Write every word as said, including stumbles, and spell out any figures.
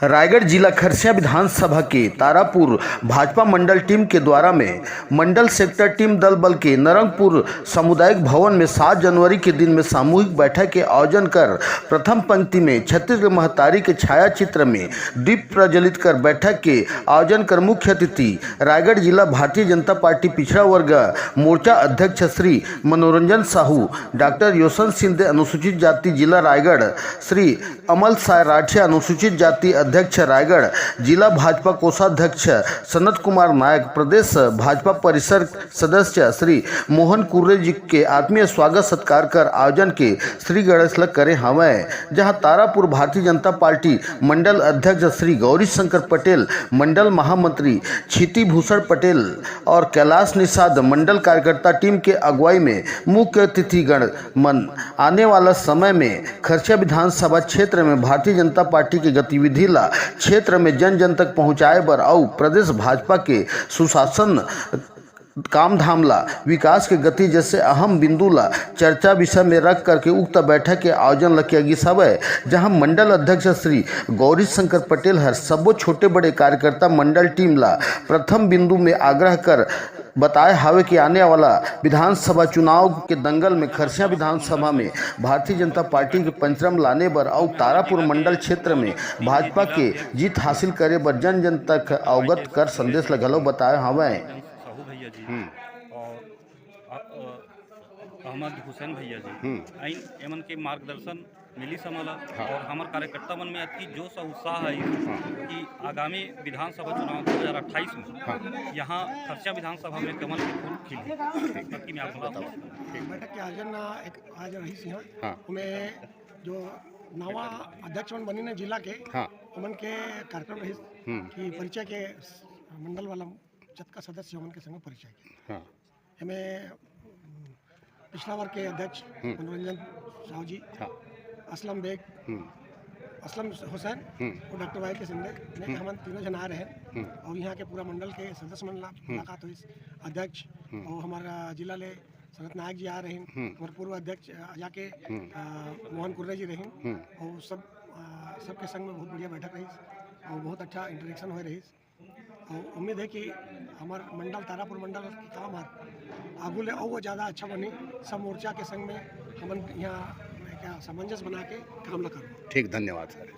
रायगढ़ जिला खरसिया विधानसभा के तारापुर भाजपा मंडल टीम के द्वारा में मंडल सेक्टर टीम दल बल के नरंगपुर सामुदायिक भवन में सात जनवरी के दिन में सामूहिक बैठक के आयोजन कर प्रथम पंक्ति में छत्तीसगढ़ महतारी के छाया चित्र में दीप प्रज्वलित कर बैठक के आयोजन कर मुख्य अतिथि रायगढ़ जिला भारतीय जनता पार्टी पिछड़ा वर्ग मोर्चा अध्यक्ष श्री मनोरंजन साहू, डॉक्टर योशन शिंदे अनुसूचित जाति जिला रायगढ़, श्री अमल साय राठिया अनुसूचित जाति अध्यक्ष रायगढ़, जिला भाजपा कोषाध्यक्ष सनत कुमार नायक, प्रदेश भाजपा परिसर सदस्य श्री मोहन कुर्रे जी के आत्मीय स्वागत सत्कार कर आयोजन के श्री गणेश ल करे हवय, जहां तारापुर भारतीय जनता पार्टी मंडल अध्यक्ष श्री गौरी शंकर पटेल, मंडल महामंत्री क्षिति भूषण पटेल और कैलाश निषाद मंडल कार्यकर्ता टीम के अगुवाई में मुख्य अतिथिगण मन आने वाला समय में खरसिया विधानसभा क्षेत्र में भारतीय जनता पार्टी के गतिविधि ला क्षेत्र में जन जन तक पहुंचाए बर अउ प्रदेश भाजपा के सुशासन, काम धाम ला, विकास के गति जैसे अहम बिंदु ला चर्चा विषय में रख करके उक्त बैठक के आयोजन ल किया गिस हवय, जहां मंडल अध्यक्ष श्री गौरी शंकर पटेल हर सबो छोटे बड़े कार्यकर्ता मंडल टीम ला प्रथम बिंदु में आग्रह कर बताए हावे कि आने वाला विधानसभा चुनाव के दंगल में खरसिया विधानसभा में भारतीय जनता पार्टी के पंचरम लाने बर अउ तारापुर मंडल क्षेत्र में भाजपा के जीत हासिल करे बर जन जन तक अवगत कर संदेश ल घलो बताए हावय। साहू भैया जी हम्म। और अ, अ, अहमद हुसैन भैया जी, हम्म। आइन एमन के मार्गदर्शन मिली समला हाँ। और हमर कार्यकर्ता मन में अति जोश और उत्साह है हाँ। कि आगामी विधानसभा चुनाव दो हज़ार अट्ठाईस में हाँ। यहाँ खरसिया विधानसभा में कमल के फूल खिली। बाकी मैं आपको बताऊँ। बैठक के आयोजन एक आज रही सिंह हाँ। में जो नवा अध्यक्ष मन बनी ने जिला के हाँ। उमन के कार्यक्रम रही हम्म। कि परिचय के मंडल वाला जतका सदस्य उमन के संग परिचय के हाँ। एमे पिछड़ा वर्ग के अध्यक्ष हम्म। मनोरंजन साहू जी, हाँ। असलम बेग, हम्म। असलम हुसैन हम्म। और डॉक्टर वाई के शिंदे ने हम्म। हमन तीनों जन आ रहे हैं हम्म। और यहाँ के पूरा मंडल के सदस्य मन ला हम्म। मुलाकात हुई, अध्यक्ष हम्म। और हमारा जिला ले सनत नायक जी आ रहे हैं, हम्म। हमारे पूर्व अध्यक्ष, अ, जाके, हम्म। अ, मोहन कुर्रे जी रहे हम्म। और सब, अ, सबके संग में बहुत बढ़िया बैठक रही और बहुत अच्छा इंटरेक्शन हुए रही। और उम्मीद है कि हमार मंडल, तारापुर मंडल के काम हर आगू ले अउ ज्यादा अच्छा बनी। सब मोर्चा के संग में हमन यहाँ क्या सामंजस्य बना के काम ला करबो। ठीक, धन्यवाद सर।